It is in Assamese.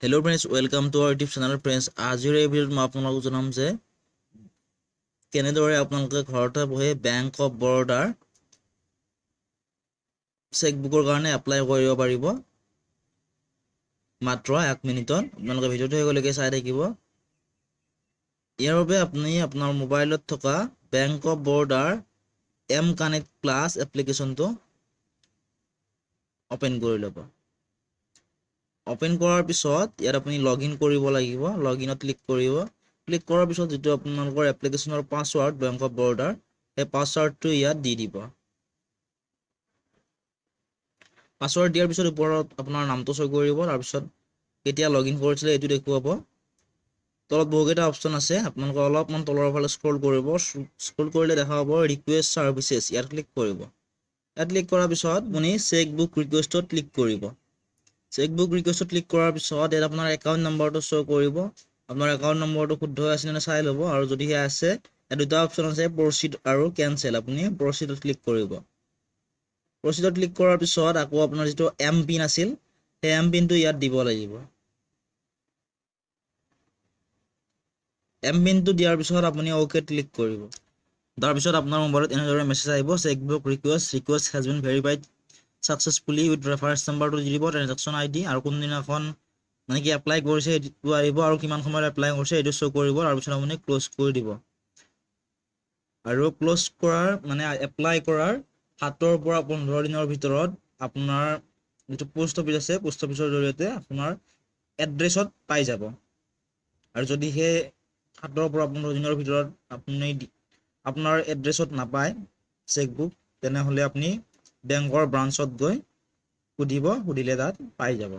Hello friends, welcome to our YouTube channel. Friends, আজিৰ এই ভিডিঅ'ত মই আপোনালোকক জনাম যে কেনেদৰে আপোনালোকে ঘৰতে বহি বেংক অফ বৰোদাৰ চেকবুকৰ কাৰণে এপ্লাই কৰিব পাৰিব মাত্ৰ 1 মিনিটত। আপোনালোকে ভিডিঅ'টো শেষলৈকে চাই থাকিব। ইয়াৰ বাবে আপুনি আপোনাৰ মোবাইলত থকা বেংক অফ বৰোদাৰ এম কানেক্ট প্লাছ এপ্লিকেশ্যনটো অ'পেন কৰি ল'ব। অ'পেন কৰাৰ পিছত ইয়াত আপুনি লগ ইন কৰিব লাগিব। লগ ইনত ক্লিক কৰিব। ক্লিক কৰাৰ পিছত যিটো আপোনালোকৰ এপ্লিকেশ্যনৰ পাছৱাৰ্ড বেংক অফ বৰোদাৰ, সেই পাছৱাৰ্ডটো ইয়াত দি দিব। পাছৱাৰ্ড দিয়াৰ পিছত ওপৰত আপোনাৰ নামটো শ্ব' কৰিব। তাৰপিছত কেতিয়া লগ ইন কৰিছিলে এইটো দেখুৱাব। তলত বহুকেইটা অপশ্যন আছে, আপোনালোকে অলপমান তলৰ ফালে স্ক্ৰল কৰিব। স্ক্ৰল কৰিলে দেখা পাব ৰিকুৱেষ্ট ছাৰ্ভিচেছ, ইয়াত ক্লিক কৰিব। ইয়াত ক্লিক কৰাৰ পিছত আপুনি চেক বুক ৰিকুৱেষ্টত ক্লিক কৰিব। চেক বুক ৰিকুৱেষ্টত ক্লিক কৰাৰ পিছত ইয়াত আপোনাৰ একাউণ্ট নম্বৰটো শ্ব' কৰিব। আপোনাৰ একাউণ্ট নম্বৰটো শুদ্ধ হৈ আছে নে চাই ল'ব। আৰু যদিহে আছে, ইয়াত দুটা অপশ্যন আছে, প্ৰচিড আৰু কেনচেল। আপুনি প্ৰচিডত ক্লিক কৰিব। প্ৰচিডত ক্লিক কৰাৰ পিছত আকৌ আপোনাৰ যিটো এম পিন আছিল, সেই এম পিনটো ইয়াত দিব লাগিব। এম পিনটো দিয়াৰ পিছত আপুনি অ'কে ক্লিক কৰিব। তাৰপিছত আপোনাৰ মোবাইলত এনেদৰে মেছেজ আহিব, cheque book request has been verified successfully with reference নাম্বাৰটো দি দিব, ট্ৰেনজেকশ্যন আই ডি আৰু কোনদিনাখন মানে কি এপ্লাই কৰিছে সেইটো আহিব আৰু কিমান সময়ত এপ্লাই কৰিছে এইটো শ্ব' কৰিব। তাৰপিছত আপুনি ক্ল'জ কৰি দিব। আৰু ক্ল'জ কৰাৰ মানে এপ্লাই কৰাৰ 7ৰ পৰা 15 দিনৰ ভিতৰত আপোনাৰ যিটো পোষ্ট অফিচ আছে, পোষ্ট অফিচৰ জৰিয়তে আপোনাৰ এড্ৰেছত পাই যাব। আৰু যদি সেই 7ৰ পৰা 15 দিনৰ ভিতৰত আপুনি আপোনাৰ এড্ৰেছত নাপায় চেকবুক, তেনেহ'লে আপুনি বেংকৰ ব্ৰাঞ্চত গৈ সুধিব, সুধিলে তাত পাই যাব।